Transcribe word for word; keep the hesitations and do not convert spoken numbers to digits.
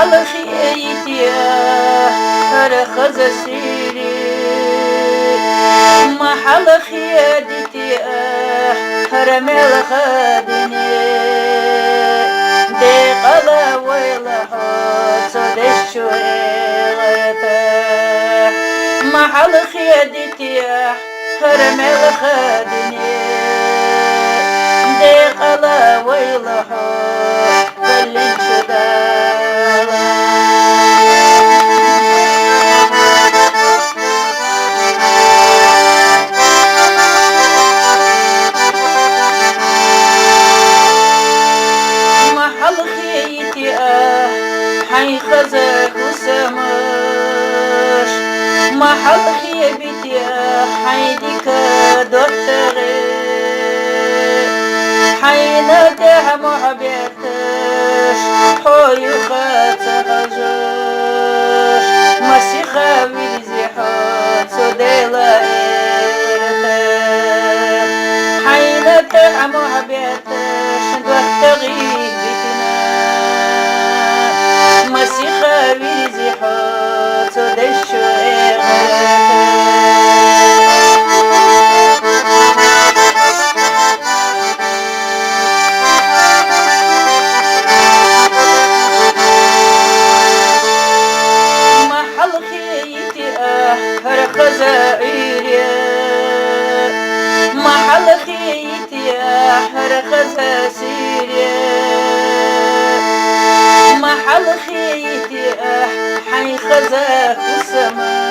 Ма хьалхе йитиахь хӀара хаза сийрре, ма хьалхе дитиахь хӀара мелха дуне, декъала вайла хьо цу дешчу эгӀата. Ма хьалхе дитиахь хӀара мелха дуне, декъала вайла хьо каллинчу Дала. Ма хьалхе йитиахь хьайн хаза хӀусамаш, ма хьалхе битиахь хьайн дика доттагӀий, хьайна тӀехь мухьбет таш хьо юха ца хьожош, масиха вирзи хьо цу Даьла эгӀта. Хьайна тӀехь мухьбет таш доттагӀий битина, масиха вирзи хьо цу дешчу эгӀта. Ма хьалхе йитиахь хӀара хаза Ӏуьйре, ма хьалхе йитиахь хӀара хаза сийрре, ма хьалхе йитиахь хьайн хаза хӀусамаш.